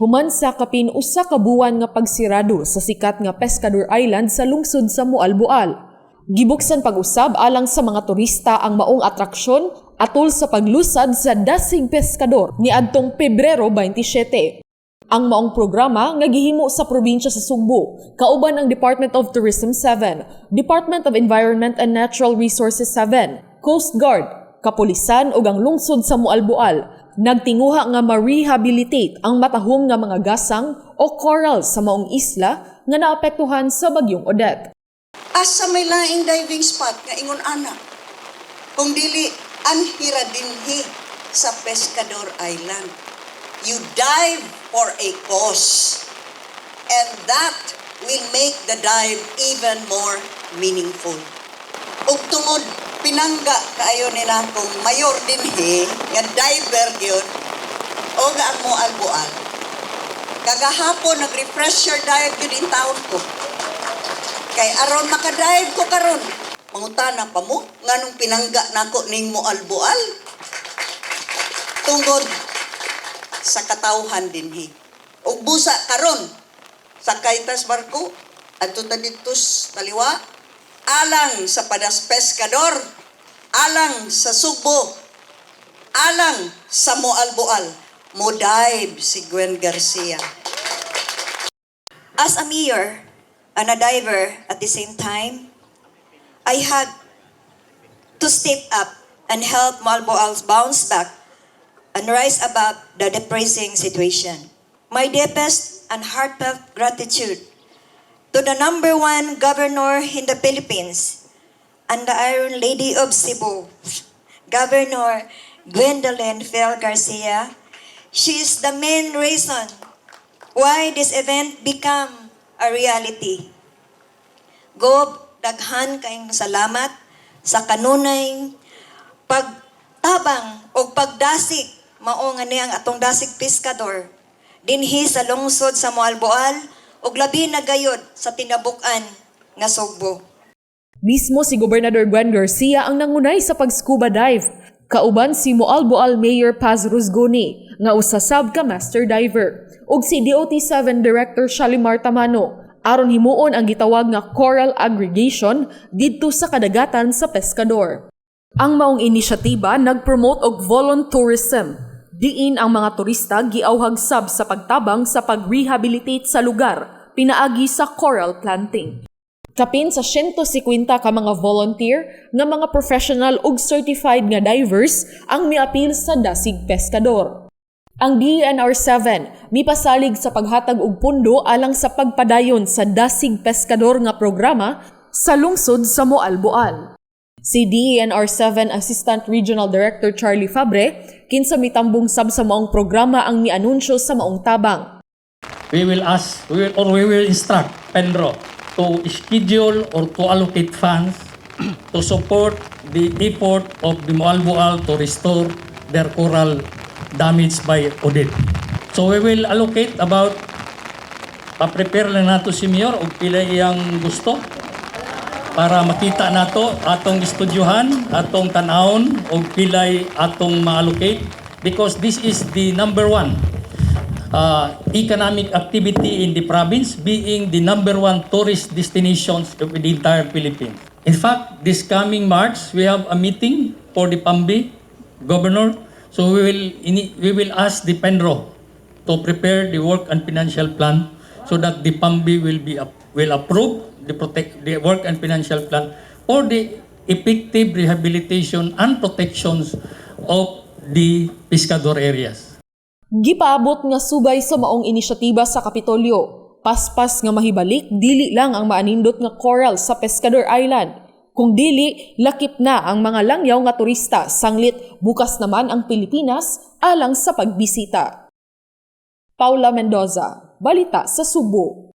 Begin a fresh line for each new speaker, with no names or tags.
Human sa kapin 1 ka buwan nga pagsirado sa sikat nga Pescador Island sa lungsod sa Moalboal. Gibuksan pag-usab alang sa mga turista ang maong atraksyon atol sa paglusad sa Dasig Pescador niadtong Pebrero 27. Ang maong programa nga gihimo sa probinsya sa Sugbo, kauban ang Department of Tourism 7, Department of Environment and Natural Resources 7, Coast Guard, Kapulisan ug ang lungsod sa Moalboal, nagtinguha nga ma-rehabilitate ang matahom nga mga gasang o coral sa maong isla nga naapektuhan sa bagyong Odette.
Asa may laing diving spot nga ingon ana? Kung dili anhira dinhi sa Pescador Island. You dive for a cause. And that will make the dive even more meaningful. Ug tungod pinangga kaayo nila kung mayor dinhi nga diver gyud o ang Moalboal. Kagahapon nag-refresher dive gyud in taon ko. Kay aron makadive ko karon. Mangutana pa mo nganong pinangga nako ning Moalboal? Tungod sa katawhan dinhi. Ug busa karon sakay tas barko adto ta didto sa taliwa alang sa Padas Pescador, alang sa Sugbo, alang sa Moalboal, mo dive si Gwen Garcia.
As a mayor and a diver at the same time, I had to step up and help Moalboal bounce back and rise above the depressing situation. My deepest and heartfelt gratitude to the number one governor in the Philippines and the Iron Lady of Cebu, Governor Gwendolyn Phil Garcia. She is the main reason why this event become a reality. Gob, daghan kayong salamat sa kanunay pagtabang o pagdasig mao nga ni ang atong Dasig Pescador dinhi sa lungsod sa Moalboal ug labi na gayod sa tinabuk-an nga Sugbo.
Mismo si Gobernador Gwen Garcia ang nangunay sa pag-scuba dive. Kauban si Moalboal Mayor Paz Rusgoni nga usa sab ka master diver ug si DOT7 Director Shalimar Tamano aron himuon ang gitawag nga coral aggregation didto sa kadagatan sa Pescador. Ang maong inisyatiba nagpromote og voluntourism. Diin ang mga turista giawhag sab sa pagtabang sa pag-rehabilitate sa lugar pinaagi sa coral planting. Kapin sa 150 ka mga volunteer nga mga professional ug certified nga divers ang miapil sa Dasig Pescador. Ang DENR-7 mipasalig sa paghatag og pundo alang sa pagpadayon sa Dasig Pescador nga programa sa lungsod sa Moalboal. Si DENR-7 Assistant Regional Director Charlie Fabre kinsa mitambong sab sa maong programa ang mianunsyo sa maong tabang.
We will ask, we will, or we will instruct PENRO to schedule or to allocate funds to support the effort of the Moalboal to restore their coral damaged by Odette. So we will allocate about, pa-prepare lang nato si Mayor og pila iyang gusto para makita nato atong estudyohan, atong tan-awon og pilay atong ma-allocate because this is the number one economic activity in the province, being the number one tourist destinations of the entire Philippines. In fact, this coming March, we have a meeting for the PAMB governor. So we will ask the PENRO to prepare the work and financial plan so that the PAMB will approve the work and financial plan for the effective rehabilitation and protections of the Pescador areas.
Gipaabot nga subay sa maong inisyatiba sa Kapitolyo. Paspas nga mahibalik dili lang ang maanindot nga coral sa Pescador Island. Kung dili, lakip na ang mga langyaw nga turista sanglit bukas naman ang Pilipinas alang sa pagbisita. Paula Mendoza, Balita sa Sugbo.